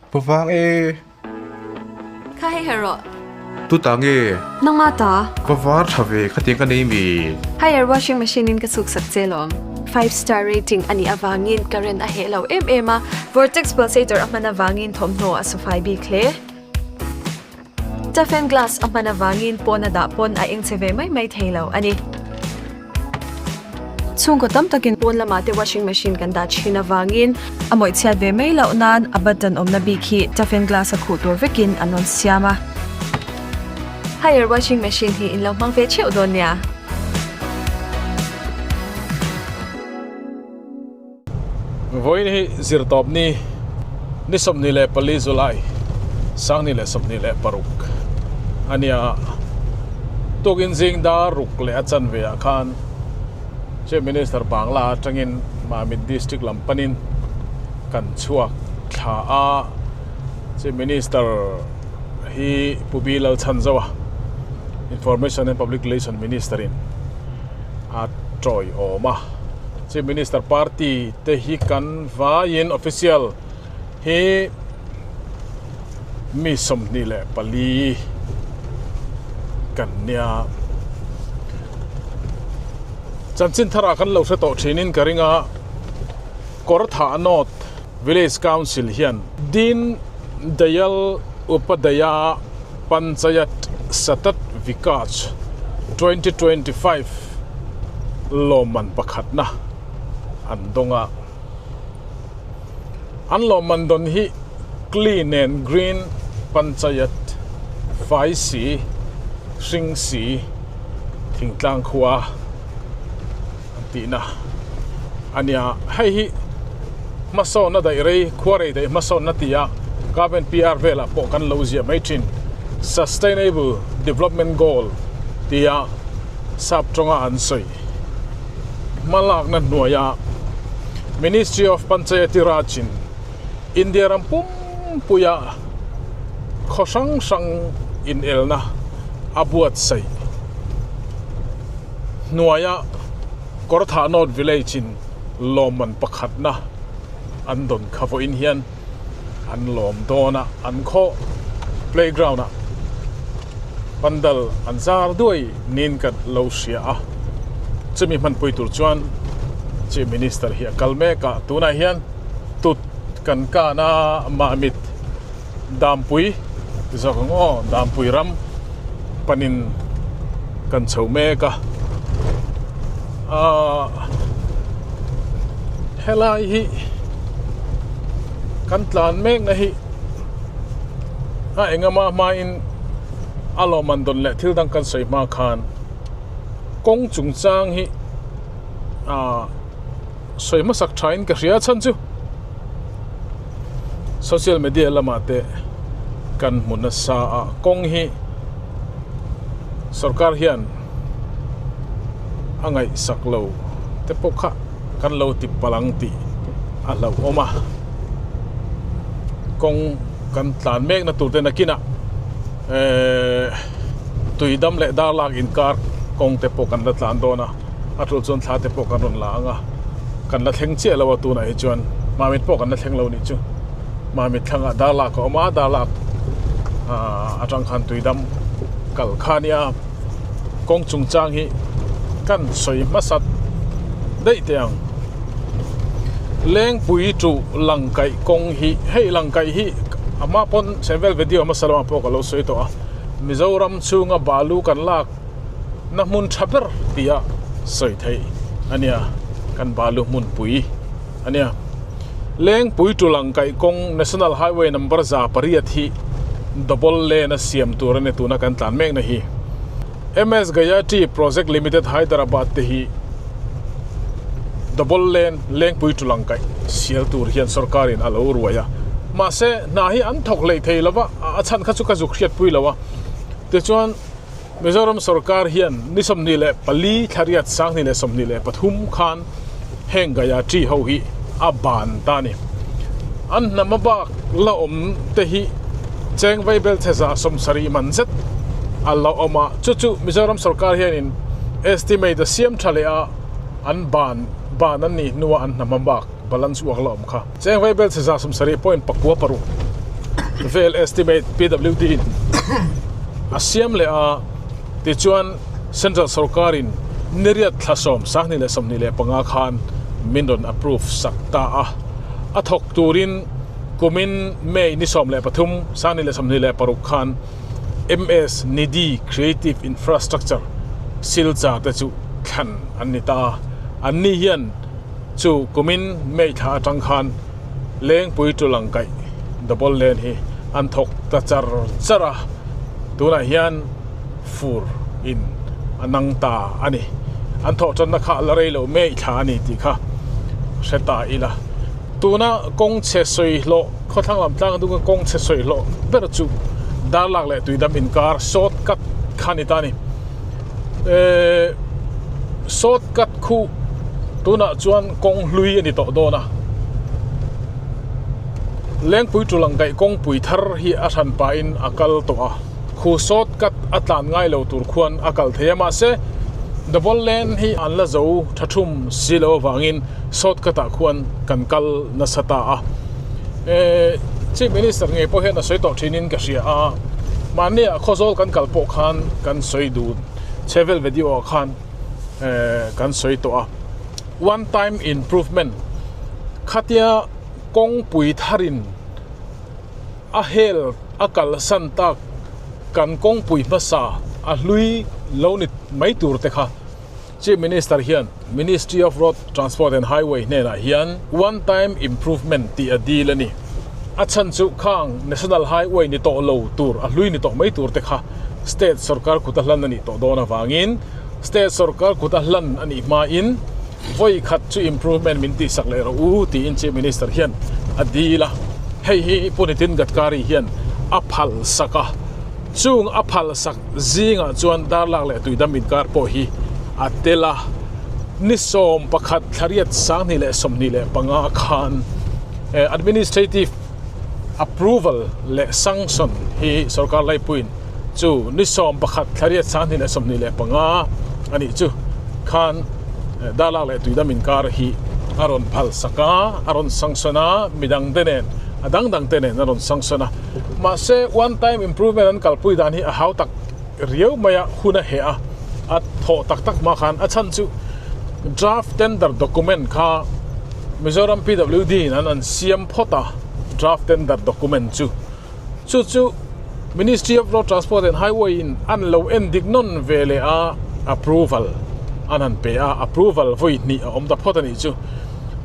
Pa vang e. Kha hei her rawh. Tu ta nge? Nangma ta. Va var tha ve khatiang ka nei mi. Haier washing machine in ka chhuk sak che lawm. Five star rating a nih avangin current a heh lo em em a, vortex pulsator a hman avangin thawmhnaw a sufai bik hle. Toughen glass a hman avangin pawn a dah pawn a eng che ve mai mai thei lo a ni. Chhungkaw tam takin pawn lamah te washing machine kan dah thin avangin a mawih chhiat ve mai loh nan a button awmna bik hi toughen glass a khuh tur vekin an rawn siam a. Haier washing machine hi in lo hmang ve theuh dawn nia. Vawiin hi zirtawp ni ni 24 July 2026 a nia. Tukin zing dar ruk leh a chanve ah khan Chief Minister Bangla atangin Mamit District lam panin kan chhuak thla a. Chief Minister hi Pu B Lalchhanzoa, Information and Public Relation Minister in a tawiawm a. Chief Minister party te hi kan vaiin official hi mi 24 kan nia. Chanchin tharah kan lo hre tawh thinin ka ring a, Kawrthah North Village Council hian Deen Dayal Upadhyaya Panchayat Satat Vikas 2025 lawmman pakhatna an dawng a. An lawmman dawn hi Clean and Green Panchayat fai si, hring si, thingtlang khua an tihna a nia. Hei hi hmasawnna daih rei, khua rei daih hmasawnna tia Government PR velah pawh kan lo ziah mai thin. Sustainable Development Goal tia sap tawnga an sawi hmalakna hnuaia Ministry of Panchayati Raj in India ram pumpuia khaw hrang hrang inelna a buatsaih hnuaia Kawrthah North Village in lawmman pakhatna an dawn kha vawiin hian an lawm dawn a, an khaw playground ah pandal an zar duai niin ka lo hria a, chumi hmanpui tur chuan Chief Minister hi a kal mek a, tunah hian tut kan kan a Mamit Dampui ti zawk ang aw Dampui ram panin kan chho mek a, ahh helai hi kan tlan mek na hi a engemaw hmain a lawmman dawn leh thil dang kan sawi hma khan kawng chungchang hi ahh sawi hmasak thain ka hria chhan chu social media lamah te kan hmu nasa a kawng hi sorkar hian a ngaihsak lo te pawh kha kan lo ti palh ang tih a hlauhawm a kawng kan tlan mek na tur te nakinah ehh tui dam leh dar lak inkar kawng te pawh kan la tlan dawn a a tul chuan thla te pawh kan rawn la ang a kan la thleng chiah lo a tunah hi chuan mamit pawh kan la thleng lo nih chu mamit thlangah dar lak a awm a dar lak ahh atang khan tui dam kal kha a nia. Kawng chungchang hi kan sawi hmasat daih teh ang. Lengpui chu langkaih kawng hi, hei langkaih hi a hma pawn chhehvel video hmasa lamah pawh ka lo sawi tawh a, Mizoram chhunga balu kan lak na hmun tha ber tia sawi theih a nia, kan balu hmunpui a nia. Lengpui chu langkaih kawng National Highway number 800 hi double lane a siam tur a ni tuna kan tlan mek na hi. MS Gayatri Project Limited Hyderabad te hi double lane Lengpui chu langkaih sial tur hian sorkar in a lo ruai a. Mahse hna hi an thawk hlei thei lova a chhan kha chu ka zuk hriat pui lo a. Tichuan Mizoram sorkar hian ni 24 thla riat 2023 khan heng Gayatri ho hi a ban ta a ni. An hnam a bak la awm te hi cheng vaibel chhe 70 man zet a la awm a, chu chu Mizoram sorkar hianin estimate a siam tha leh a, an ban ban an nih hnua an hnam a bak balance uak la awm kha cheng vaibel chhe 70.96. vel estimate PWD in a siam leh a, tichuan Central sorkarin niriat thla sawm 2025 khan min rawn approve sak ta a, a thawk turin kumin May ni 13 2026 khan MS Nidhi Creative Infrastructure Silchar te chu thlan an ni ta a, anni hian chu kumin May thla atang khan Lengpui Tulang kaih double lane hi an thawk ta char char a, tunah hian fur in a nang ta a ni. An thawh tanna kha a la rei lo May thla a ni tih kha hre ta ila. Tuna kawng chhe sawi hlawh khawthlang lam tlang dung a kawng chhe sawi hlawh ber chu Darlak leh Tuidam inkar short cut kha a ni ta a ni. Ehh short cut khu tunah chuan kawng hlui a ni tawh dawn a. Lengpui tulang kaih kawngpui thar hi a hran pahin a kal tawh a. Khu short cut a tlan ngai lo tur khuan a kal thei a mahse double lane hi an la zo tha thum si lo avangin short cut ah khuan kan kal nasa ta a. Ehh Chief Minister ngei pawh hian a sawi tawh thinin ka hria a, mahni ah Khawzawl kan kal pawh khan kan sawi dun chhevel video ah khan ehh kan sawi tawh a. One time improvement khatia kawngpui tharin a hel a kalsan tak kan kawngpui hmasa a hlui lo ni mai tur te kha Chief Minister hian Ministry of Road Transport and Highway hnenah hian one time improvement tih a dil a ni. A chhan chu khang National Highway ni tawh lo tur a hlui ni tawh mai tur te kha State sorkar kut a hlan a nih tawh dawn avangin State sorkar kut a hlan a nih hmain vawi khat chu improvement min tihsak leh rawh u tiin Chief Minister hian a dil a, hei hi Pu Nitin Gadkari hian a phal sak a, chung a phal sak zingah chuan Darlak leh Tuidam inkar pawh hi a tel a, ni 11 thlariat 2025 khan Administrative Approval leh Sanction hi sorkar laipuiin chu ni 11 thlariat 2025 a nih chu khan Darlak leh Tuidam inkar hi a rawn phal sak a, a rawn sanction a, midang te nen a dang dang te nen a rawn sanction a. Mahse one time improvement an kalpui dan hi a hau tak riau mai a, hun a heh a, a thawh tak tak hma khan a chhan chu draft tender document kha Mizoram PWD in an an siam phawt a, draft tender document chu. Chu chu Ministry of Road Transport and Highway in an lo en dik nawn ve leh a, approval an han pe a, approval vawi hnih a awm ta phawt a nih chu.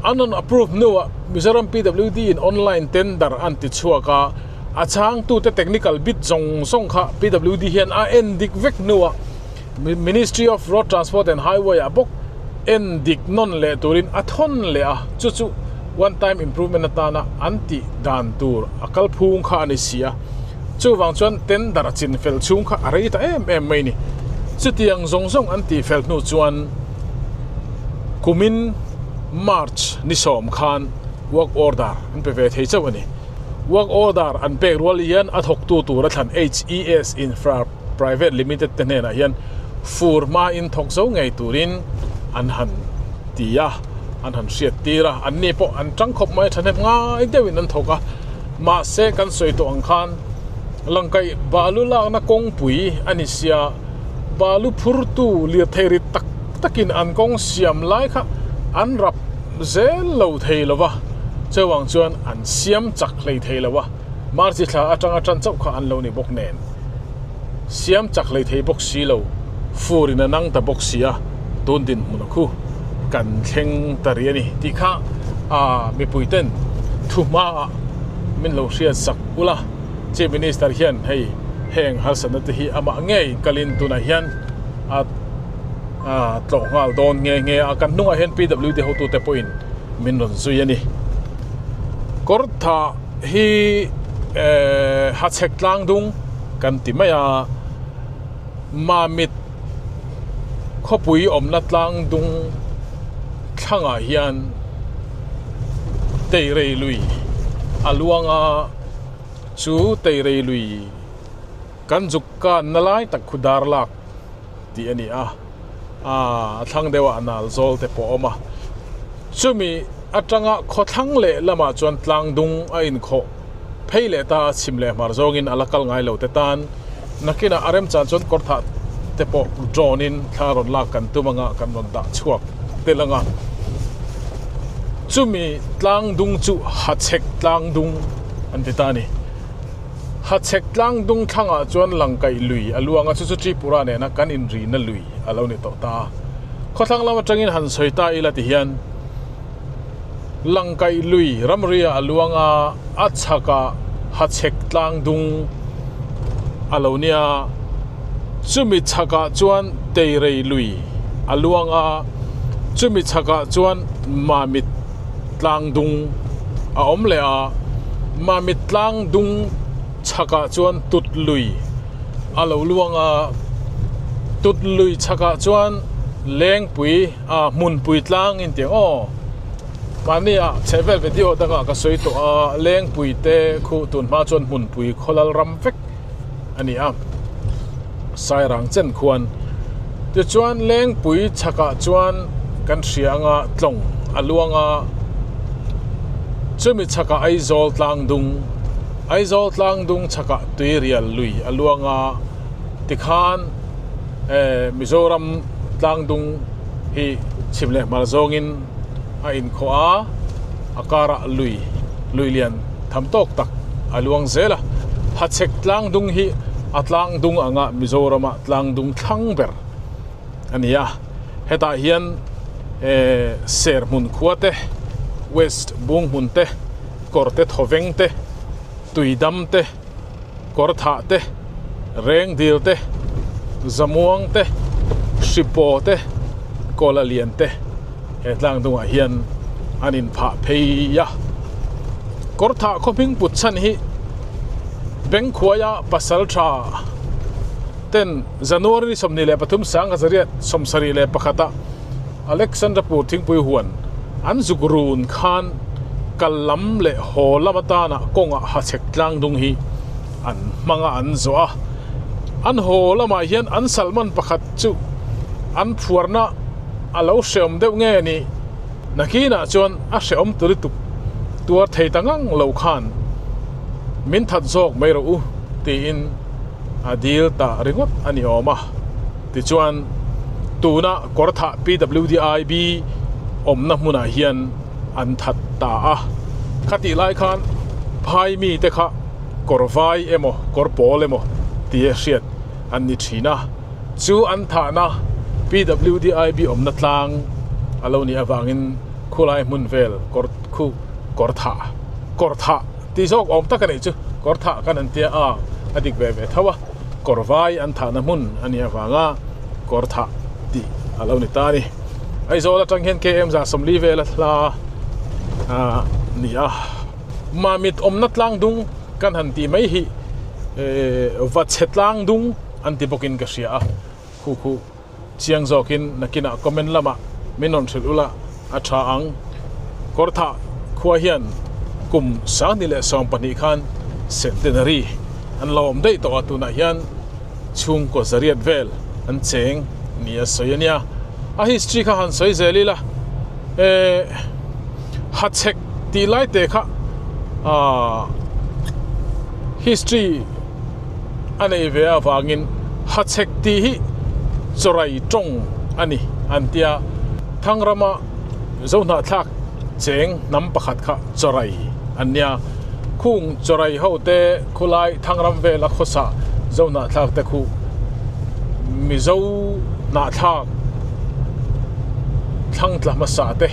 An rawn approve hnuah Mizoram PWD in online tender an ti chhuak a, a chhangtute technical bid zawng zawng kha PWD hian a en dik vek hnuah Ministry of Road Transport and Highway ah bawk en dik nawn leh turin a thawn leh a, chu chu one time improvement atana an tih dan tur a kalphung kha a ni si a, chuvang chuan tender chin fel chhung kha a rei ta em em mai ni. Chutiang zawng zawng an tih fel hnu chuan kumin March ni 10 khan work order an pe ve thei chauh a ni. Work order an pek rual hian a thawktu tur a thlan HES Infra. Private Limited te hnenah hian fur hmain thawk zo ngei turin an han ti a, an han hriat tir a, anni pawh an tang khawp mai a, thahnem ngai deuhin an thawk a, mahse kan sawi tawh ang khan Langkaih balu lakna kawngpui a ni sia, balu phurtu lirthei rit tak takin an kawng siam lai kha an rap zel lo thei lo va, chuvang chuan an siam chak hlei thei lo a. March thla atanga tan chauh kha an lo ni bawk nen, siam chak hlei thei bawk si lo, fur in a nang ta bawk si a, tun dinhmun a khu kan thleng ta rih a ni tih kha a mipui ten thu hma ah min lo hriat sak ula, Chief Minister hian hei heng harsatna te hi amah ngei kalin tunah hian a tlawh nghal dawn nghe nghe a, kan hnungah hian PWD hotute pawhin min rawn zui a ni. Kawrthah hi Hachhek tlang dung kan ti mai a, Mamit khawpui awmna tlang dung thlangah hian Teirei lui a luang a, chu Teirei lui kan zuk kanna lai tak khu Darlak tih a ni a, a thlang deuhah nal zawl te pawh a awm a, chumi atanga khawthlang leh lamah chuan tlang dung a inkhawh phei leh ta a, chhim leh hmar zawngin a la kal ngai lo te tan nakinah a remchan chuan kawr thah te pawh drone in thla rawn lak kan tum anga kan rawn dah chhuak tel anga chumi tlang dung chu hachhek tlang dung an ti ta a ni. Hachhek tlang dung thlangah chuan Langkaih lui a luang a, chu chu Tripura nena kan inrihna lui a lo ni tawh ta a. Khawthlang lam atangin han sawi ta ila ti hian Langkaih lui ramria a luang a, a chhakah Hachhek tlang dung a lo nia. Chumi chhakah chuan Teirei lui a luang a, chumi chhakah chuan Mamit tlang dung a awm leh a, Mamit tlang dung chhakah chuan Tut lui a lo luang a, Tut lui chhakah chuan Lengpui a hmunpui tlang in tih ang aw. Mahni ah chhehvel video dangah ka sawi tawh a, Lengpui te khu tun hma chuan hmunpui khawlal ram vek a ni a, Sairang chen khuan. Tichuan Lengpui chhakah chuan kan hria anga tlawng a luang a, chumi chhakah Aizawl tlang dung, Aizawl tlang dung chhakah Tuirial lui a luang a, tikhan eh Mizoram tlang dung hi chhim leh hmar zawngin a inkhawh a, a karah lui lui lian tham tawk tak a luang zel a. Hachhek tlang dung hi a tlang dung anga Mizorama tlang dung thlang ber a ni a. Hetah hian eh Serhmun khua te, West Bunghmun te, Kawrte Thawveng te, Tuidam te, Kawrthah te, Rengdil te, Zamuang te, Hripaw te, Kawlalian te he tlang dungah hian an inphah phei a. Kawrthah khaw hming put chhan hi Bengkhuaia pasal tha ten January ni 23 1971 ah Alexandrapur thingpui huan an zuk run khan kal lam leh haw lam atana kawngah hachhek tlang dung hi an hmang a an zawh a. An haw lamah hian an salman pakhat chu an phuarna a lo hreawm deuh nge ni? Nakinah chuan a hreawm tu lutuk tuar thei ta ngang lo khan min that zawk mai rawh u tiin a dil ta ringawt a ni awm a. Tichuan, tuna Kawrthah PWDIB awmna hmunah hian an that ta a. Khatih lai khan phai mite kha kawr vai emaw kawr pawl emaw tia hriat an ni thin a. Chu an thahna PWDIB awmna tlang a lo nih avangin khulai hmun vel kawr khu Kawrthah Kawrthah tih zawk awm tak a nih chu Kawrthah kan an tia a, a dik ve ve tho a. Kawr vai an thahna hmun a nih avanga kawr thah tih a lo ni ta a ni. Aizawl atang hian KM 140 vela hla a ni a. Mamit awmna tlang dung kan han tih mai hi va chhe tlang dung an ti bawkin ka hria a, khu khu chiang zawkin nakinah comment lamah min rawn hrilh ula a tha ang. Kawrthah khua hian kum 2012 khan centenary an lo awm daih tawh a, tunah hian chhungkaw zariat vel an cheng nia sawi a nia. A history kha han sawi zel ila eh hachhek tih lai te kha ah history a nei ve avangin hachhek tih hi chawrai tawng a ni an tia. Thangrama Zohnahthlak cheng hnam pakhat kha chawrai an nia. Khung chawrai ho te khulai Thangram vela khawsa Zohnahthlak te khu Mizo hnahthlak thlang tla hmasa te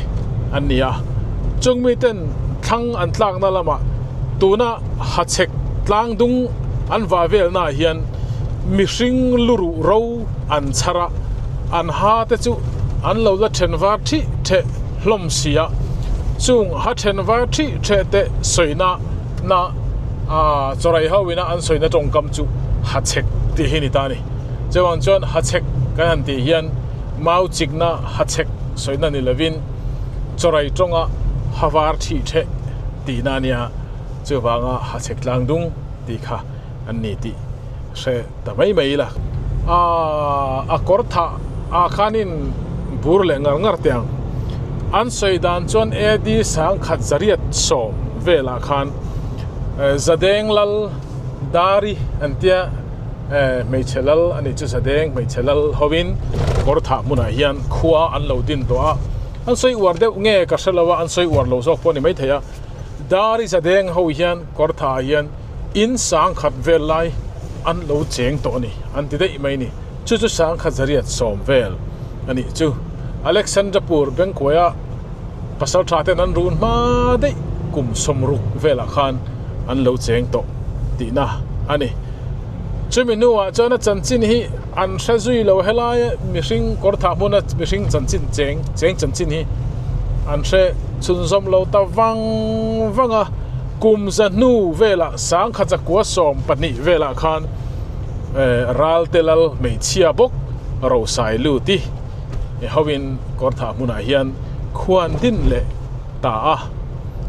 an ni a. Chung miten thlang an tlakna lamah tuna Hachhek tlang dung an va velnaah hian mihring luruh ro an chhar a, an ha te chu an lo la then var thih theh hlawm si a, chung ha then var thih theh te sawina na chawrai ho ina an sawina tawngkam chu Hachhek tih hi ni ta a ni. Chuvang chuan Hachhek kan han tih hian mau chikna Hachhek sawina ni lovin chawrai tawnga ha var thih theh tihna a nia. Chuvanga hachhek tlang dung tih kha an ni tih hre ta mai mai ila. A kawr thah ah khanin bur leh ngar ngar teh ang. An sawi dan chuan AD 1110 velah khan Zadeng lal Dari an tia hmeichhe lal a nih chu Zadeng hmeichhe lal hovin kawr thah hmunah hian khua an lo din tawh a, an sawi uar deuh nge ka hre lo a, an sawi uar lo zawk pawh a ni maithei a, Dari Zadeng ho hian kawr thah ah hian in sangkhat vel lai an lo cheng tawh a ni an ti daih mai a ni, chu chu sangkhat zariat sawm vel a nih chu. Alexandrapur Bengkuaia Pasal tha ten an run hma daih kum sawmruk velah khan an lo cheng tawh tihna a ni. Chumi hnuah chuan a chanchin hi an hre zui lo helai mihring kawr thah hmuna mihring chanchin cheng cheng chanchin hi an hre chhunzawm lo ta vang vang a. Kum za hnu velah sangkhat zakua 12 velah khan Ralte lal hmeichhia bawk Rosai lut i Hoin kawr thah hmunah hian khuan din leh ta a,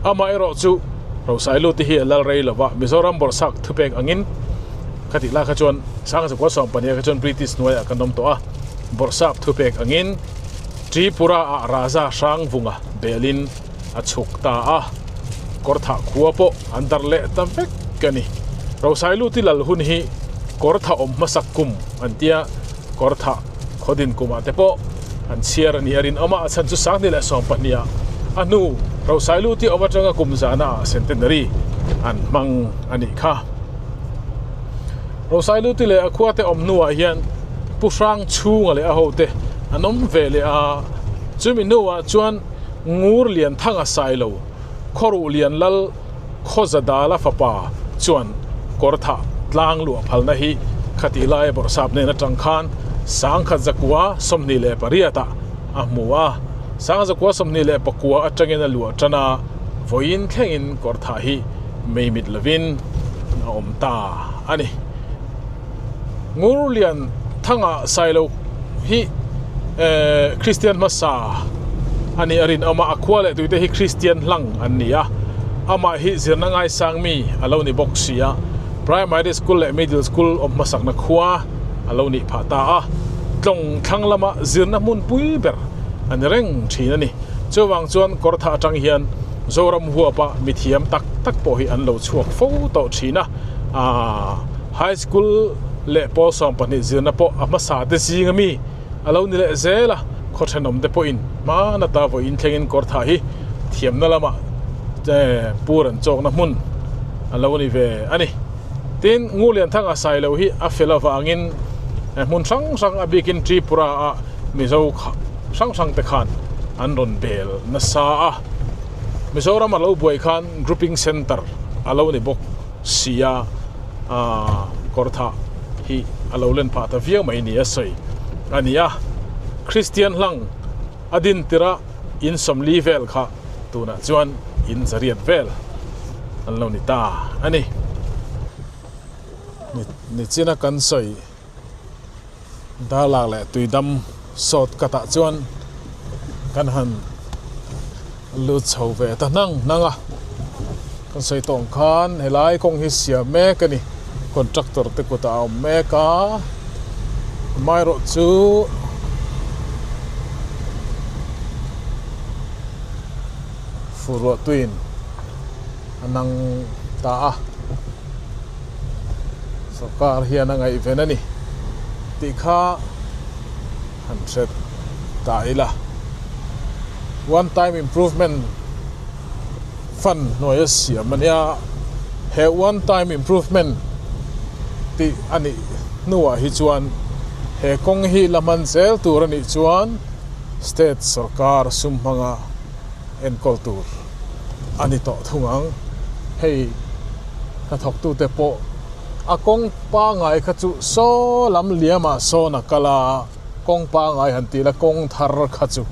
amaherawh chu Rosailu te hi a lal rei lova, Mizoram bawrhsak thupek angin ka tih lai kha chuan Sangzakua 12 kha chuan British hnuaiah kan awm tawh a, bawrhsap thupek angin Tripura ah Raja Hrangvunga belin a chhuk ta a, kawr thah khua pawh an dar leh ta vek a ni. Rosailu ti lal hun hi kawr thah awm hmasak kum an tia, kawr thah Khaw din kumah te pawh an chhiar a ni a rinawm a, a chhan chu 2012 ah a hnu Rosailu tih awm atanga kum zana ah centenary an hmang a nih kha. Rosailu ti leh a khua te awm hnuah hian Pu Hrang chhunga leh a hote an awm ve leh a, chumi hnuah chuan Ngur Lianthanga Sailo Khawruh Lian Lal Khawzadala fapa chuan kawrthah tlang luah phalna hi khatih laia bawrhsap hnen atang khan 1928 ah a hmu a, 1929 atangin a luah tan a, vawiin thlengin kawrthah hi meimit lovin a awm ta a ni. Ngurlian Thanga Sailo hi Kristian hmasa a nih a rinawm a, a khua leh tuite hi Kristian hlang an ni a, amah hi zirna ngaisang mi a lo ni bawk si a, Primary School leh Middle School awm hmasakna khua a lo nih phah ta a, tlawng thlang lama zirna hmunpui ber a ni reng thin a ni. Chuvang chuan Kawrtha atang hian Zoram huapa mithiam tak tak pawh hi an lo chhuak fo tawh thin a. Aaa High School leh pawl 12 zirna pawh a hmasa te zing ami a lo ni leh zel a, khaw thenawm te pawhin hmana ta vawiin thlengin kawrthah hi thiamna lamah pur an chawkna hmun a lo ni ve a ni. Tin, Ngulianthanga Sailo hi a fel avangin hmun hrang hrang a bikin Tripura ah Mizo hrang hrang te khan an rawn bel nasa a, Mizoram a lo buai khan Grouping Centre a lo ni bawk. Sia a kawrthah hi a lo len phah ta viau mai ni a sawi a ni a. Kristian hlang a din tirh a in 40 vel kha tunah chuan in 800 vel an lo ni ta a ni. Nichina kan sawi Darlak leh Tuidam sawt katah chuan kan han lut chho ve ta hnang hnang a, kan sawi tawng khan helai kawng hi siam mek a ni, contractor te kutah a awm mek a, amaherawh chu fur ruah tuiin a nang ta a. Sorkar hian a ngaihven a ni tih kha han hre ta ila. One time improvement fund hnuaia siam a nia, he one time improvement tih a nih hnuah hi chuan he kawng hi la hman zel tur a nih chuan state sorkar sum hmanga enkawl tur a ni tawh thung ang. Hei hnathawktute pawh a kawng pangngai kha chu saw lam liamah sawn a kal a, kawng pangngai han tih la kawng thar kha chu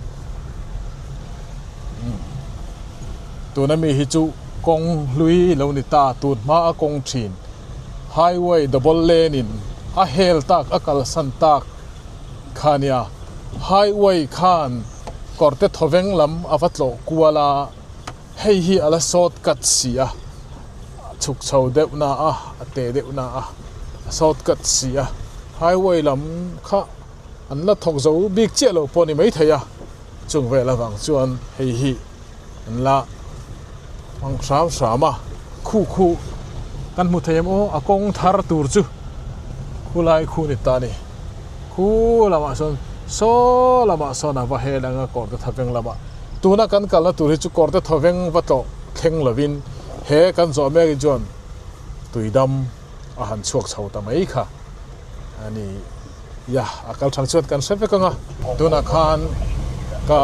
tuna mi hi chu kawng hlui lo ni ta tun hma a kawng thin highway double lane in a hel tak a kalsan tak kha nia highway khan kawrte thawveng lam a va tlawh kual a. Hei hi a la sawt cut si a, a chhuk chho deuh na a, a te deuh na a, a sawt cut si a, highway lam kha an la thawk zo bik chiah lo pawh a ni maithei a, chung vel avang chuan hei hi an la hmang hram hram a, khu khu. Kan hmu thei em aw a kawng thar tur chu khulai khu ni ta ni. Khu lamah sawn saw lamah sawn a va hel ang a kawr te thaveng lamah. Tuna kan kalna tur hi chu kawr te thaveng va tlawh thleng lovin he kan zawh mek hi chuan tuidam a han chhuak chho ta mai kha a ni. Ya, a kal thang chuan kan hre vek ang a, tunah khan ka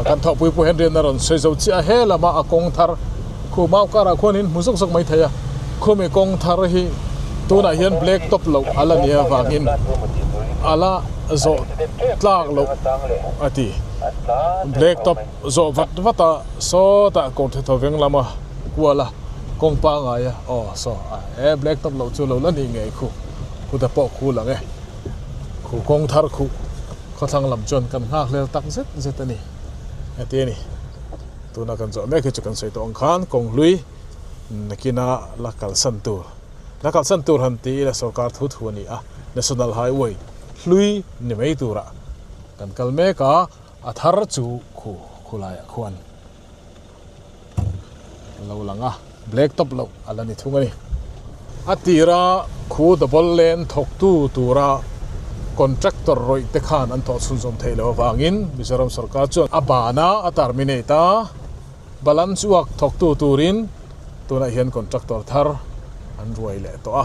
kan thawhpui pu Henry an a rawn sawi zo chiah a, he lama a kawng thar khu mau karah khuanin hmu zawk zawk mai thei a, khumi kawng thar hi tunah hian black top loh a la nia vangin a la zawh tlak loh a ti. Black top zawh vat vat a sawtah kawrthe thawveng lama kual a kawng pangai a aw saw he black top loh chu lo la nih ngei khu. Khuta pawh khu lang e. Khu kawng thar khuh khawthlang lam chuan kan nghak hlel tak zet zet a ni. Heti a ni. Tuna kan zawh mek hi chu kan sawi tawh ang khan kawng hlui nakina la kalsan tur. La kalsan tur han ti ila sorkar thu thu a ni a. National Highway hlui ni mai turah kan kal mek a, a thar chu khu khulaiah khuan lo lang a, black top loh a la ni thung a ni. A tira khu double lane thawktu tura contractor rawih te khan an thawh chhunzawm theih loh avangin Mizoram sorkar chuan a ban a, a terminate a, balance work thawktu turin tunah hian contractor thar an ruai leh tawh a,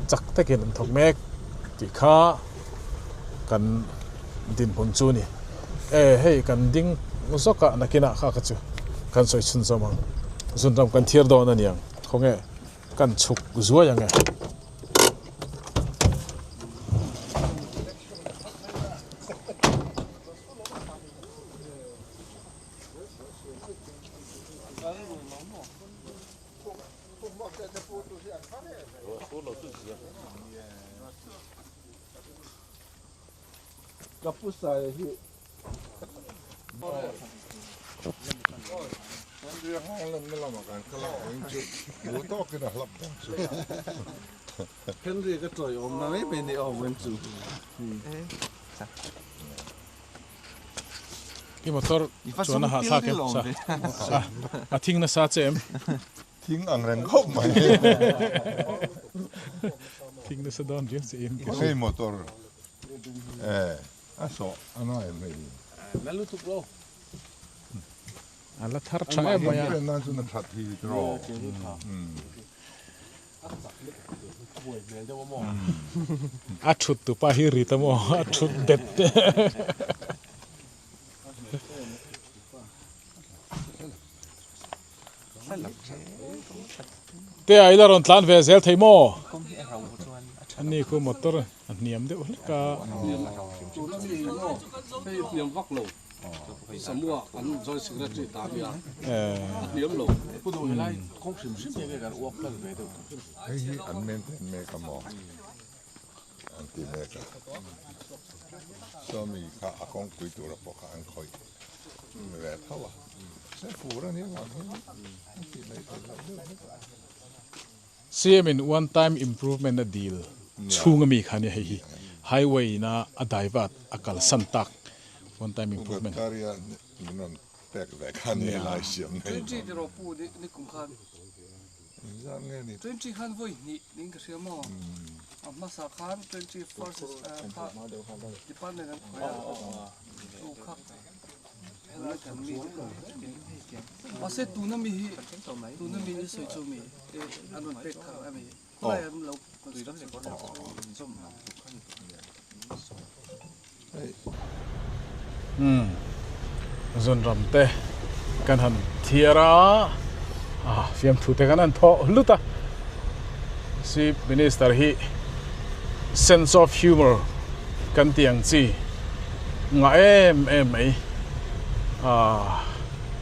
chak takin an thawk mek tih kha kan dinhmun chu a ni. E hei kan ding zawk a nakinah kha kha chu kan sawi chhun zawm ang zunram kan thiar dawn a niang khawnge kan chhuk zuai ang e. Ka pu saia hi Henry ka chawi awm na mai mai ni awm ang chu. I motor chuan a hahthlak em sa a thing nasa che em. Thing ang reng khawp mai. Thing nasa dawn riau che em. Hei motor eh a sawh a ngai em hei. La lutuk lo. A la thar tha em mai a. Nan chuan a that hi tiraw. A thut tupa hi rit a maw a thut bet. Te a ila rawn tlan ve zel thei maw? Ani khu motor a hniam deuh hlek a. An ti mek a, sawmi kha a kawngpui tura pawh kha an khawih ve tho a, se fur a nia vang hian an tih mai theih loh deuh hlek a. CM in one time improvement a dil chhung ami kha nia hei hi highway in a a divert a kalsan tak one time improvement. Pu Gadkari-a min rawn pek ve kha nia lai siam nei maw. Engzat nge ni? Twenty khan vawi hnih ning ka hria maw? A hmasa khan twenty first kha department an khawih a, chu kha helai kan mi te kha mahse tuna mi hi tuna mi ni sawi chu mi an rawn pek thar a mi khawlai an lo construction Umm zunram te kan han thiar a, fiamthu te kan han thawh hlut a, Chief Minister hi sense of humour kan tih ang chi ngah em em mai,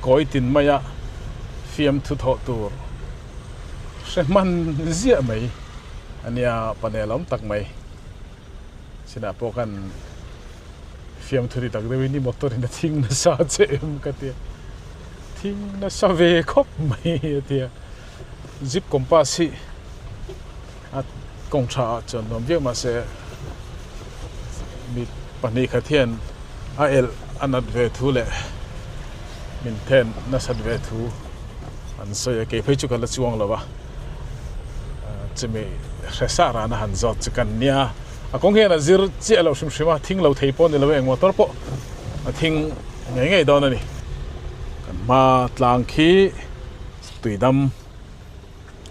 kawi tin maia fiamthu thawh tur hre hman ziah mai a nia, panel awm tak mai. Chinah pawh khan fiamthu ti tak deuhin i motor in a thing nasa che em ka ti a, thing nasa ve khawp mai a ti a, jeep compass hi a kawng tha ah chuan nuam viau mahse mi pahnih khat hian a elh a nat ve thu leh min then nasat ve thu an sawi a, kei phei chu ka la chuang lo a. Chumi hre sa rana han zawt chu kan nia. A kawng hian a zir chiah loh hrim hrim a, thing lo thei pawh ni lo e, eng motor pawh a thing ngei ngei dawn a ni. Kan hma tlang khi tuidam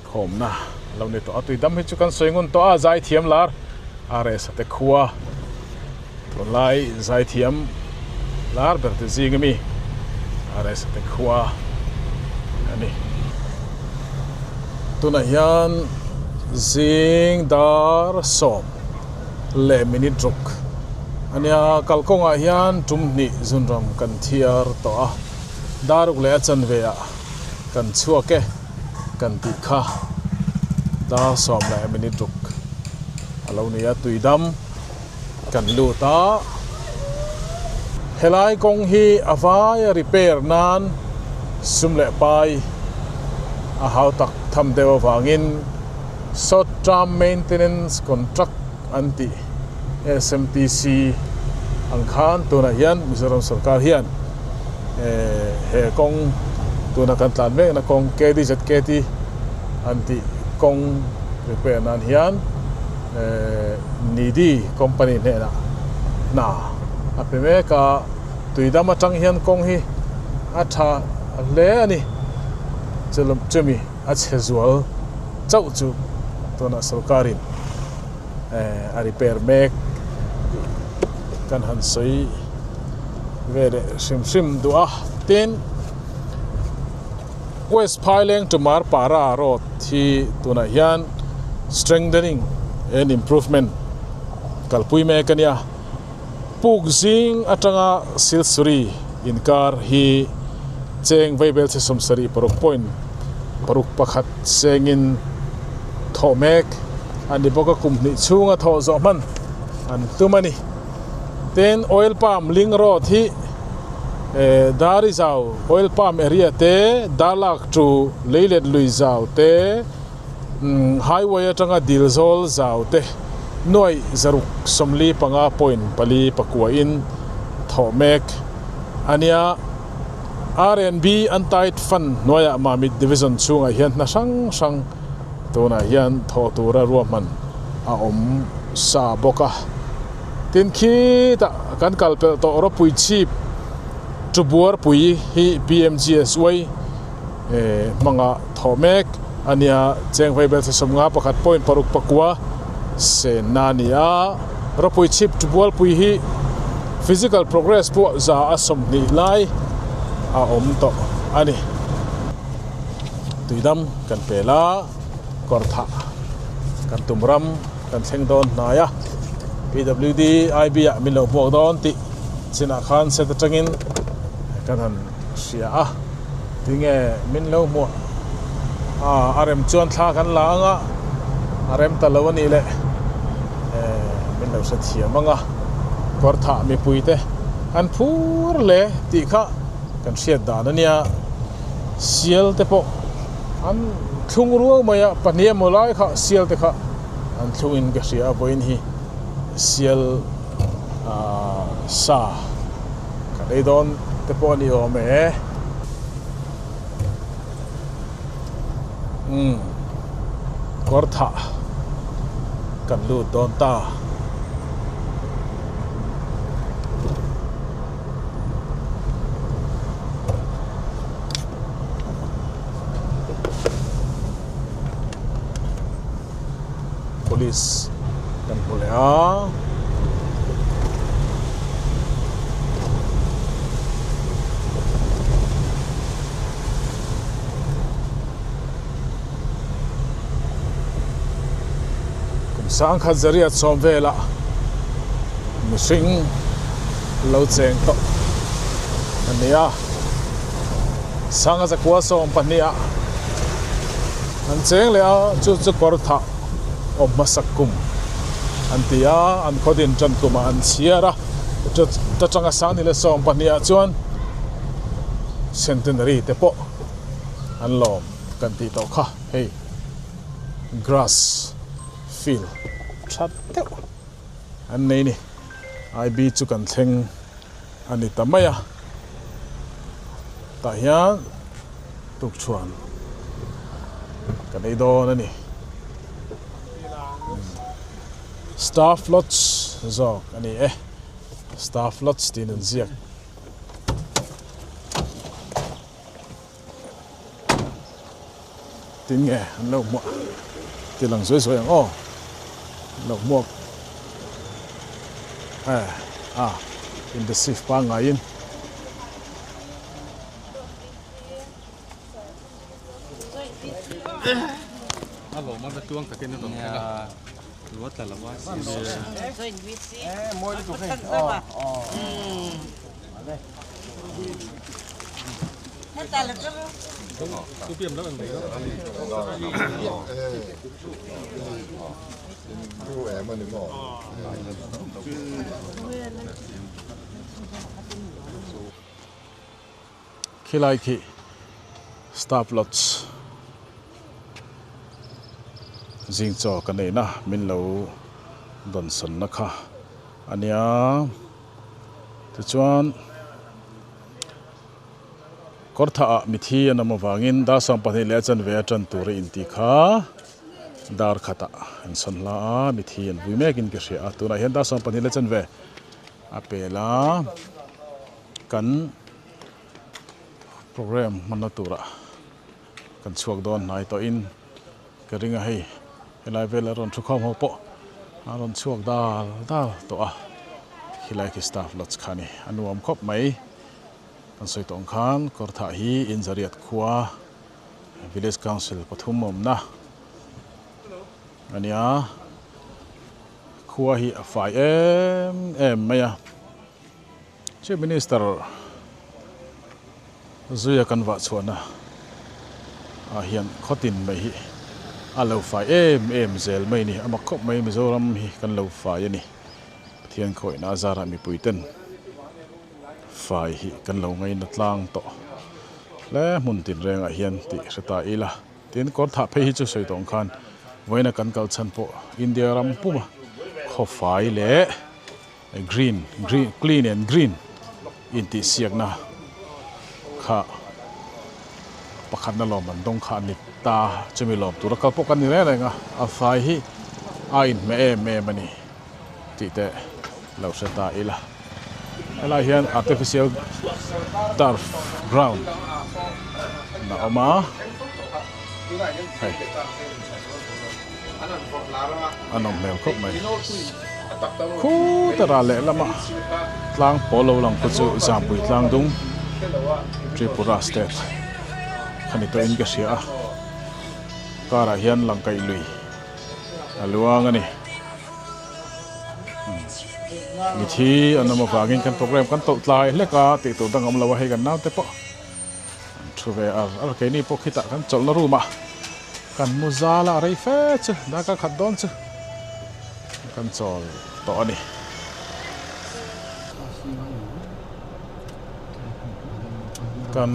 khawmna a lo ni tawh a, tuidam hi chu kan sawi ngun tawh a, zaithiam lar RS a te khua tunlai zaithiam lar ber te zing ami RS a te khua a ni. Tunah hian zing dar sawm leh minute ruk a nia, kalkawngah hian tum hnih zunram kan thiar tawh a, dar ruk leh a chanve ah kan chhuak e kan tih kha dar 10 minute ruk a lo ni a, tuidam kan lut a, helai kawng hi a vaia repair nan sum leh pai a hau tak tham deuh avangin short term maintenance contract an tih SMTC ang khan tunah hian Mizoram sorkar hian he kawng tuna kan tlan mekna kawng KDZKT an tih kawng repair nan hian Nidhi company hnenah hna a pe mek a, tuidam atang hian kawng hi a tha hle a ni. Chumi a chhe zual chauh chu tunah sorkarin a repair mek kan han sawi ve leh hrim hrim duh a. Tin, West Phaileng to Marpara road hi tunah hian strengthening and improvement kalpui mek a nia. Puk zing atanga Silsuri inkar hi cheng vaibel che 76.61 sengin thawh mek a ni bawk a, kum hnih chhunga thawh zawh hman an tum a ni. Tin, Oil Palm Link Road hi Dari zau Oil Palm area te, Darlak to Leilet lui zau te, Highway atanga Dilzawl zau te nuaih 645.4 in thawh mek a nia. R&B Untied Fund hnuaiah Mamit Division chhungah hian hna hrang hrang tunah hian thawh tura ruahman a awm sa bawk a. Tin khitah kan kal pelh tawh rawpui chhip Tubuarpui hi PMGSY hmanga thawh mek a nia. Cheng vaibel thla 51.69 senna a ni a. Rawpui chhip Tubualpui hi physical progress pawh 120 lai a awm tawh a ni. Tuidam kan pel a, kawr thah kan tum ram. Kan thleng dawn hnai a, PWD IB ah min lo hmuak dawn tih chinah khan set atangin kan han hria a, tinge min lo hmuah a, a rem chuan thla kan la ang a, a rem ta lo a nih leh min lo hre thiam ang a, kawr thah mipui te an phur hle tih kha kan hriat dan a nia, sial te pawh an thlung ruau mai a, pahnih emaw lai kha sial te kha an thlung in ka hria a vawiin hi sial ah sa ka lei dawn te pawh a ni awm e umm kawr thah kan lut dawn ta. Police kan hmu leh a. Kum sangkhat zariat sawm velah mihring lo cheng tawh a ni a. Sanga zakua 12 ah an cheng leh a, chu chu kawr thah awm hmasak kum an ti a, an khaw din tan kumah an chhiar a, ta tanga sang ni leh 12 ah chuan centenary te pawh an lawm kan tih tawh kha hei grass field tha deuh an nei ni IB chu kan thleng a ni ta mai a tah hian tukchhuan kan ei dawn a ni. Staff Lodge zawk a ni e Staff Lodge tiin an ziak. Tin nge an lo hmuah ti lang zuai zuai ang aw an lo hmuak eh a in receive pangaiin. Khilai khi staff lodge zing chaw ka neihna min lo dawnsawnna kha a nia tichuan kawr thah ah mithi an awm avangin dar 22 leh a chanve a tan tur a intih kha dar khatah an sawn hla a mithi an vui mekin ka hria a tunah hian dar 22 leh a chanve a pel a. Kan program hmanna turah kan chhuak dawn hnai tawhin ka ring a hei helai vela rawn thu khawm ho pawh a rawn chhuak dal dal tawh a khilai khi staff lodge kha a ni a nuam khawp mai kan sawi tawh ang khan kawrthah hi Inzariat khua village council pathum awmna a nia khua hi a fai em em mai a. Chief Minister zuia kan vah chhuahna ah hian khawtin mai hi a lo fai em em zel mai a ni. A mak khawp mai Mizoram hi kan lo fai a ni. Pathian khawihna a zarah mipui ten fai hi kan lo ngaina tlang tawh hle hmun tinrengah hian tih hre ta ila. Tin, kawr thah phei hi chu sawi tawng khan vawiina kan kal chhan pawh India ram puma khawfai leh Green green clean and green intihsiakna kha pakhatna lawm an dawng kha a ni ta chumi lawm tura kal pawh kan ni reng reng a a fai hi a inhmeh em em a ni tih te lo hre ta ila helai hian artificial turf ground a awm a hei. A nawm hmel khawp mai. Khutara lehlama tlang pawl lo lang khu chu Zampui tlang dung Tripura state kha ni tawhin ka hria a. Karah hian Langkaih lui a luang a ni. Mithi an awm avangin kan program kan tawlh tlai hlek a tih tur dang awm lo a hei kan naute pawh. An thu ve ar ar keini pawh khitah kan chawlhna room ah kan mu zal a rei fe chu darkar khat dawn chu kan chawl tawh a ni. Kan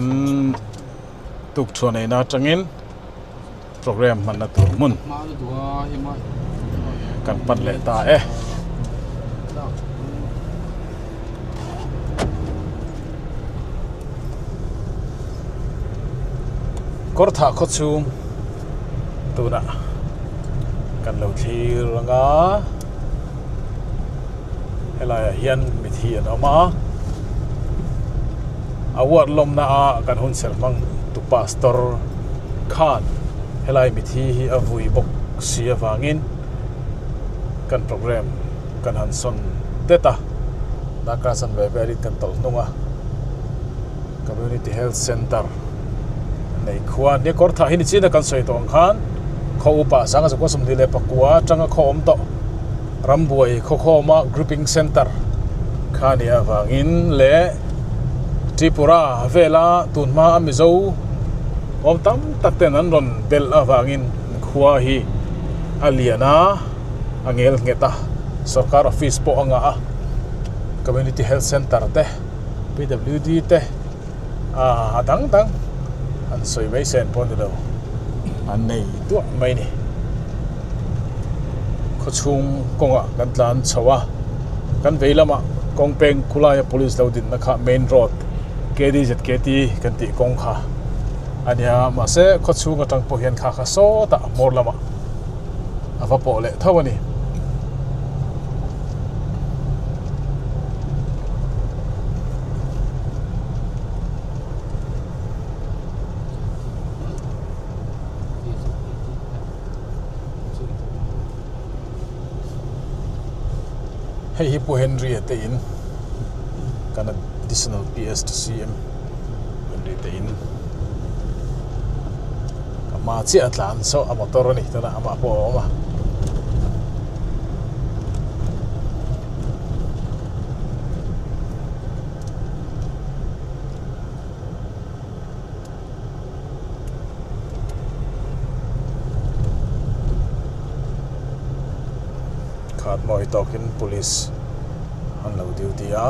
tukthuan eina atangin program hmanna tur hmun kan pan leh ta e. Kawr thah khaw chhung tunah kan lo thlir ang a helaiah hian mithi an awm a award lawmna a kan hun serh hmang tu pastor khan helai mithi hi a vui bawk si avangin kan program kan han sawn det a darkar chanve velin kan tawlh hnung a community health center nei khua nia kawr thah hi ni chin a kan sawi tawh ang khan khaw upa sanga zakua 24 atanga khaw awm tawh rambuai khawkhawma grouping center kha a nih avangin leh Tripura vela tunhma a Mizo awm tam tak ten an rawn belh avangin khua hi a lian a a ngel nghet a sorkar office pawh a ngah a community health center te P_W_D te a dang dang an sawi mai sen pawh a ni lo an nei duah mai a ni khawchhung kawngah kan tlan chho a kan vei lamah kawng peng khulaia police lo dinna kha main road K_D_Z_K_T kan tih kawng kha a nia mahse khawchhung atang pawh hian kha kha sawtah hmawr lamah a va pawh leh tho a ni. Hei hi Pu Henry a te in kan additional PS to CM Henry te in a hma chiah a tlan saw a motor a ni tunah amah pawh a awm a. Khat mawi tawkin police an lo duty a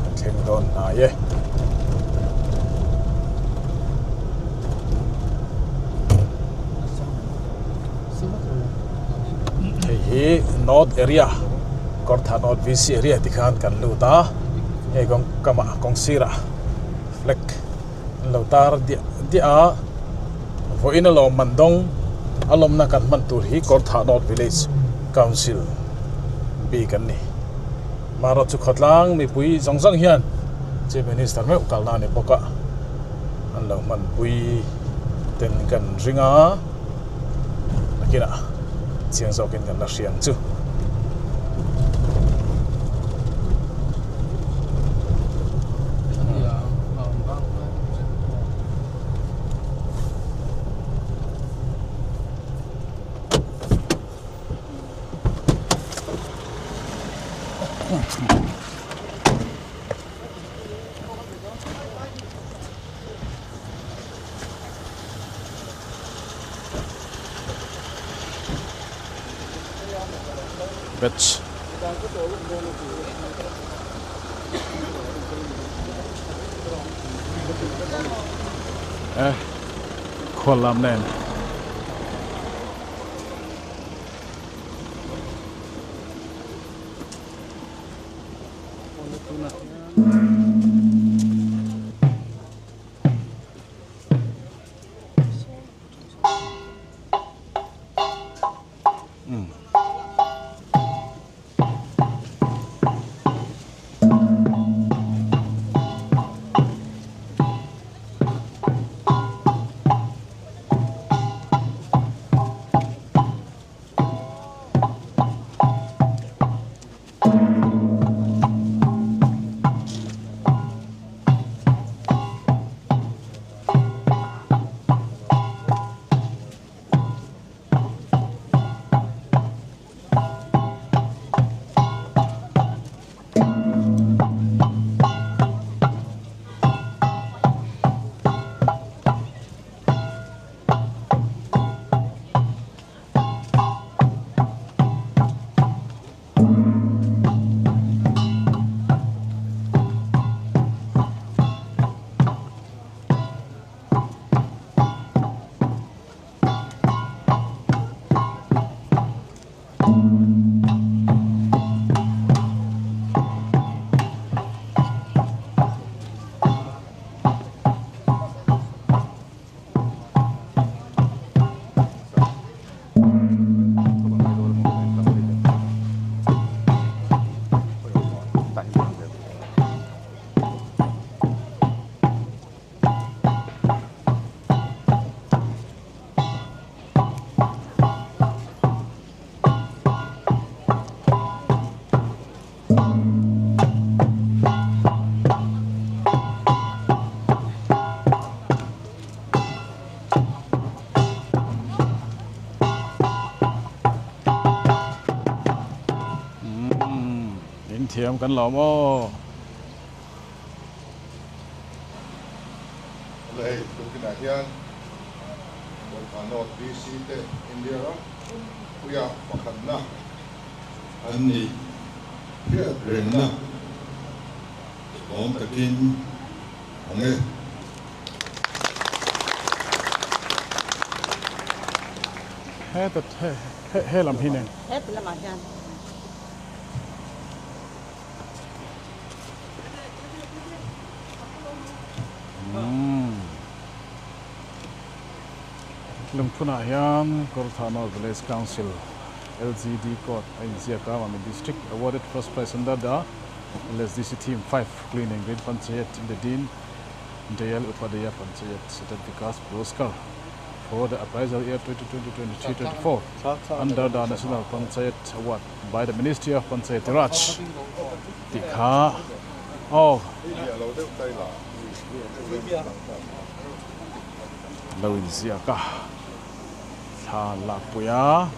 an thleng dawn hnai e. Hei hi North area Kawrthah North VC area tikhan kan lut a hei kawng kamah kawng sirah flag an lo tar diah diah a vawiin a lawm man dawng a lawmna kan hman tur hi Kawrthah North Village Council bik an ni marawh chu khawtlang mipui zawng zawng hian Chief Minister meuh kalna a ni bawk a an lo hmanpui ten kan ring a nakinah chiang zawkin kan la hria ang chu. Batch. Eh, khual lam nen. In thiam kan lawm aw. Hei tunkinah hian Kawrthah North VC te India ram puia pakhatna an nih hriat rengna lawm takin ang e. Heta he lam hi nen. Heti lamah hian. Lungphunah hian Kawrthah North Village Council, LGD Court a inziak a, Mamit District awarded first prize under the LSDC Theme 5 Clean and Green Panchayat in the Deen Dayal Upadhyaya Panchayat Satat Vikas Puraskar for the appraisal year 2023-24 under the National Panchayat Award by the Ministry of Panchayati Raj tih kha aw lo inziak a thla an lakpui a.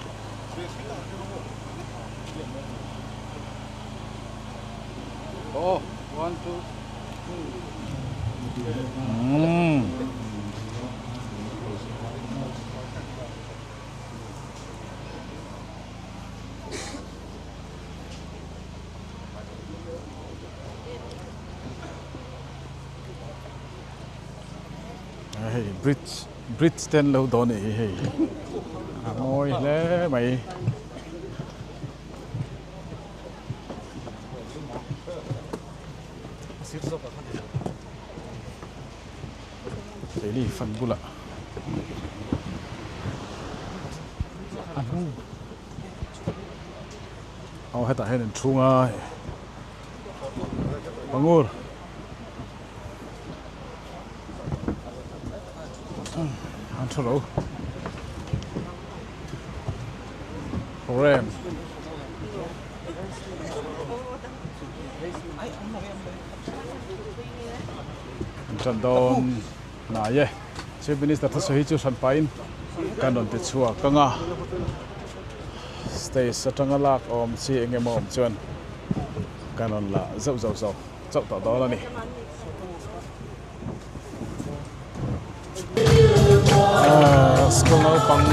Hei bridge bridge te an lo dawn a nih hi hei a mawi hle mai. Keini fan bulah a hnung aw hetah hian in chhung a pangur an tha lo rem. An tan dawn hnai e. Chief Minister thusawi hi chu hran pahin kan rawn ti chhuak ang a. Stage atanga lak awm chi eng emaw awm chuan kan rawn la zauh zauh zawk chauh tawh dawn a ni. School naupang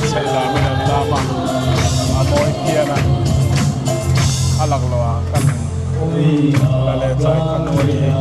chheih lamin an lam a, a mawi phian a, a laklawh ah kan la leh chai kha nu a ni hi.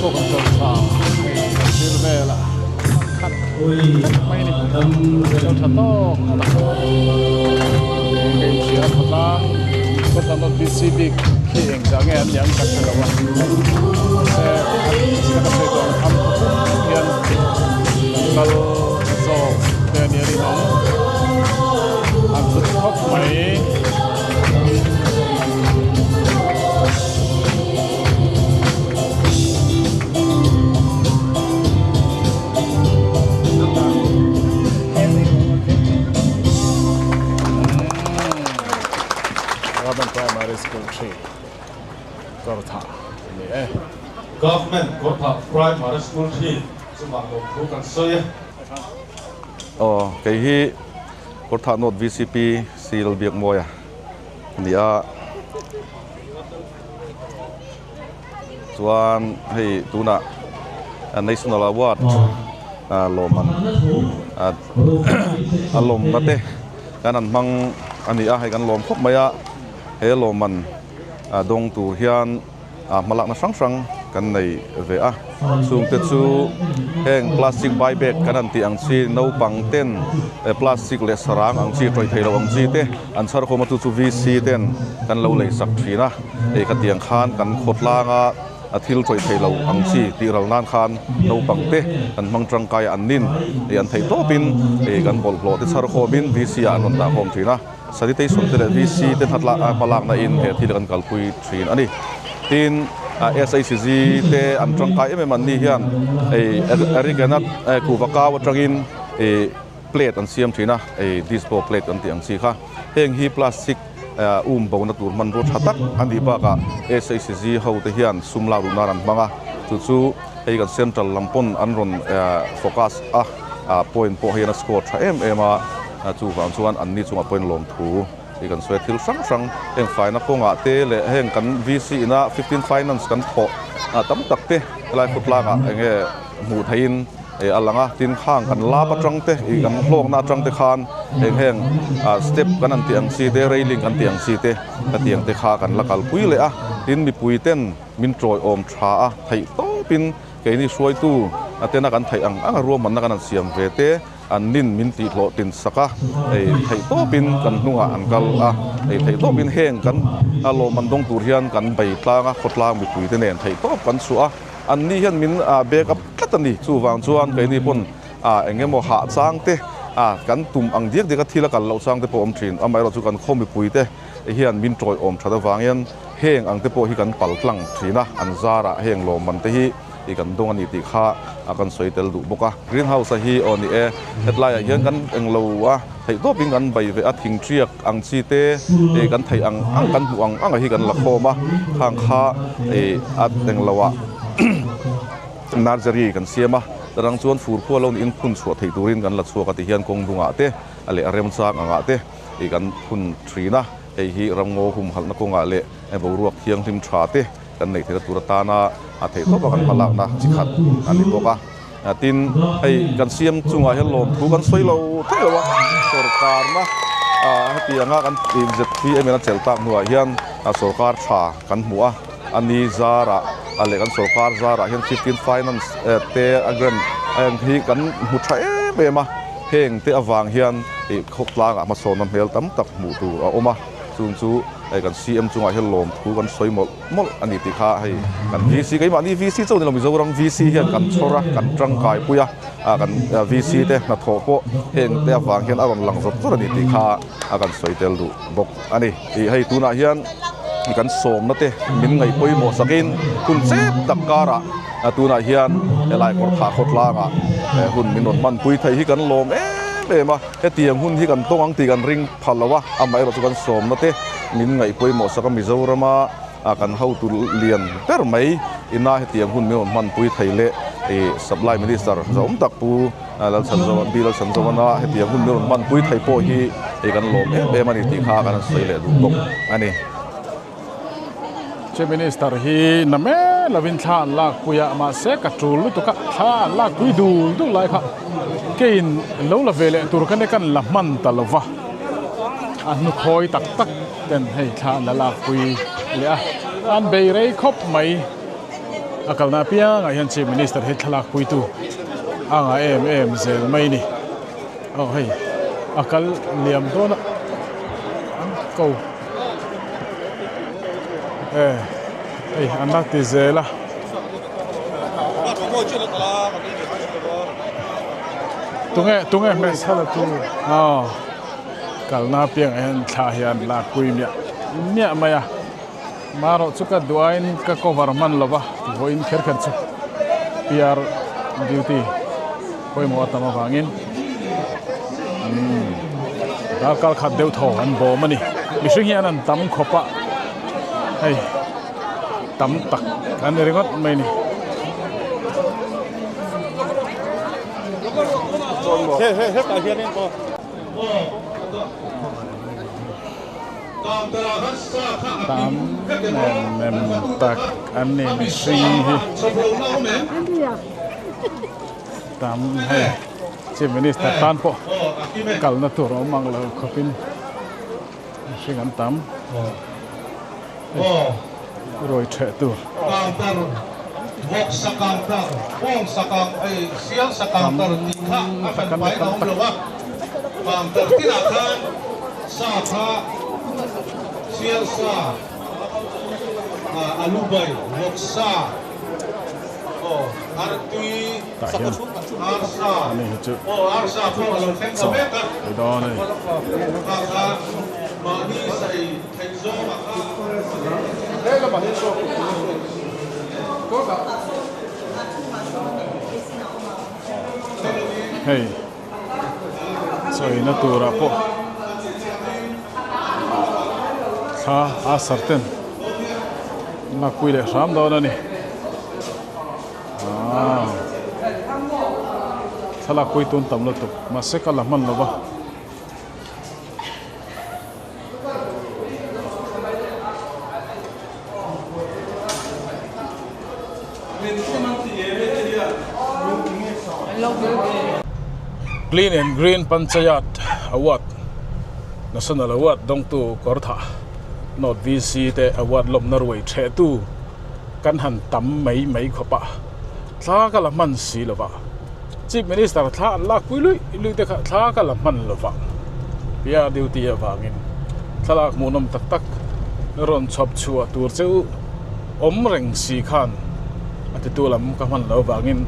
Pawh kan tlawm tha hei kan thlir vel a khat vek mai a ni zo tha tawk tak eng hria khawtlang khawtlang dawn bc bik khi eng zah nge an niang ka hre lo a mahse a ka sawi tawh ang kham khawpum hian kan kal zawk te a nia rinawm an hlut khawp mai. Government Primary School 3 Kawrthah a ni e. Government Kawrthah Primary School 3 chungah lawmthu kan sawi e. Aw, kei hi Kawrthah North VCP C Lalbiakmawia a ni a. Chuan hei tunah National Award lawmman a lawmna te kan han hmang a ni a, hei kan lawm khawp mai a, he lawmman dawng tur hian hmalakna hrang hrang kan nei ve a chungte chu heng plastic bai bag kan han tih ang chi naupang ten plastic leh sarang ang chi tawih theih loh ang chi te an chhar khawm a chu chu VC ten kan lo lei sak thin a hei khatiang khan kan khawtlang a a thil tawih theih loh ang chi tih ral nan khan naupang te kan hmang tangkai an nin ih an theih tawpin ih kan bawlhhlawh te chhar khawmin VC ah an rawn dah khawm thin a. Sanitation te leh VC te hnatlak a hmalakna in he thil kan kalpui thin a ni. Tin, SHG te an tangkai em em an ni hian hei Aricanut kuhva kau atangin ih plate an siam thin a, hei dispo plate kan tih ang chi kha. Heng hi plastic um bona tur hmanrua tha tak a nih bakah SHG ho te hian sum lak duh nan an hmang a, chu chu hei kan central lam pawn an rawn focus a, point pawh hian a score tha em em a. Chuvang chuan anni chungah pawhin lawmthu hi kan sawi a, thil hrang hrang heng faina kawngah te leh heng kan VC ina fifteen finance kan thawh tam tak te helai khawtlangah eng nge hmuh theihin a lang a, tin khang kan lap atang te ih kan hlawkna atang te khan eng heng step kan han tih ang chi te railing kan tih ang chi te hetiang te kha kan la kalpui leh a, tin mipui ten min tawiawm tha a theih tawpin keini hruaitu tena kan theih ang ang a ruahmanna kan han siam ve te. An nin min tih hlawh tin sak a, ei theih tawpin kan hnungah an kal a, ei theih tawpin heng kan a lawmman dawng tur hian kan bei tlang a, khawtlang mipuite nen theih tawp kan chhuah a, an ni hian min back up tlat a ni. Chuvang chuan keini pawn eng emaw hah chang te kan tum ang diak diak a thil a kal loh chang te pawh a awm thin, amaherawhchu chu kan khaw mipuite hian min tawiawm that avang hian heng ang te pawh hi kan pal tlang thin a, an zarah heng lawmman te hi. tih kan dawng a ni tih kha a kan sawi tel duh bawk a. Green house a hi aw ni e, hetlaiah hian kan englo a, theih tawpin kan bei ve a, thing tiak ang chi te ih kan theih ang ang kan hmuh ang ang a hi kan la khawm a, khang kha ih a englo ah nursery kan siam a, tarang chuan fur khual lo niin phun chhuah theih turin kan la chhuak a ti hian kawng dungah te a leh a remchang angah te ih kan phun thin a, hei hi ramngaw humhalhna kawngah leh boruak thianghlim tha te. Kan neih theihna tur atana a theih tawp a kan hmalakna chi khat a ni bawk a. Tin, hei kan siam chungah hian lawmthu kan sawi lo thei lo a, sorkarna hetianga kan ZPM in a chelh tak hnuah hian sorkar tha kan hmu a, a ni zarah leh kan sorkar zarah hian fifteen finance te a grant hi kan hmu tha em em a, heng te avang hian khawtlangah hmasawnna hmel tam tak hmuh tur a awm a, chung chu. Hei kan CM chungah hian lawmthu kan sawi mawlh mawlh a ni tih kha hei kan VC keimahni VC chauh ni lo Mizoram VC hian kan chhawr a kan tangkai pui a ah kan VC te hnathawh pawh heng te avang hian a rawn lang zawt zawt a ni tih kha a kan sawi tel duh bawk a ni. Ih hei tunah hian kan sawmna te min ngaih pawimawh sakin hun chep tak karah tunah hian helai kawrthah khawtlangah hun min rawn hmanpui thei hi kan lawm em em a. Hetiang hun hi kan tawng ang tih kan ring phal lo a, amaherawh chu kan sawmna te min ngaih pawimawh sak a, Mizorama kan hotu lian ber mai ina hetiang hun min rawn hmanpui thei leh ih Supply Minister zawm tak Pu Lalchhanzova, Pi Lalchhanzovana hetiang hun min rawn hmanpui thei pawh hi ih kan lawm em em a ni tih kha kan han sawi leh duh bawk a ni. Chief Minister hi na mek lovin thla an lakpui a, mahse ka tul lutuk a, thla an lakpui dul dul lai kha keiin lo la ve leh tur kha nia kan la hman ta lo va, a hnukhawi tak tak ten hei thla an la lakpui leh a, an bei rei khawp mai. A kalna apiangah hian Chief Minister hi thla lakpuitu a ngah em em zel mai ni. Aw hei a kal liam dawn a an ko e hei an la ti zel a. Tunge tunge hmeichhe la tu aw kalna apiangah hian thla hi an lakpui miah miah mai a. Marawh chu ka duain ka cover hman lo va vawiin kher kher chu PR duty pawimawh a tam avangin umm darkar khat deuh thaw an bawm a ni. Mihring hian an tam khawp a hei tam tak an ni ringawt mai a ni. Tam em em tak an ni mihring hi tam hei chief minister tan pawh kalna tur a awm ang lo khawpin mihring an tam hei ruai theh tur. Vawksa counter, bawngsa counter, sialsa counter tih kha a hran faiin a awm lo a, counter tinah khan sa kha sialsa, alu bai, vawksa, aw artui, arsa, aw arsa pawh a lo thleng ta mek a, kha kha mahni sa ei theih zawngah kha. Hei chawina turah pawh thla a sar ten lakpui leh hram dawn a ni aaa thlalak pui tun tam lutuk mahse ka la hman lo va. Clean and Green Panchayat Award National Award dawngtu Kawrthah North VC te award lawmna ruai thehtu kan han tam mai mai khawp a, thla ka la hman si lo va. Chief Minister thla an lak pui luih luih te kha thla ka la hman lo vang. PR duty avangin thlalak hmuhnawm tak tak rawn chhawp chhuah tur che u awm reng si khan a titu lam ka hman lo avangin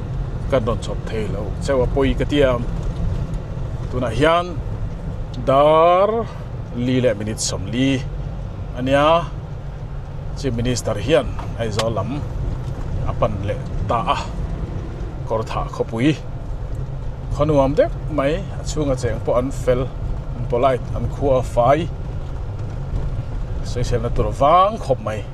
kan rawn chhawp thei lo cheu a pawi ka ti a. Tunah hian dar li leh minute 40 a nia. Chief Minister hian Aizawl lam a pan leh ta a, Kawrthah khawpui khaw nuam deuh mai a chhunga cheng pawh an fel, an polite, an khua a fai, sawiselna tur vang khawp mai.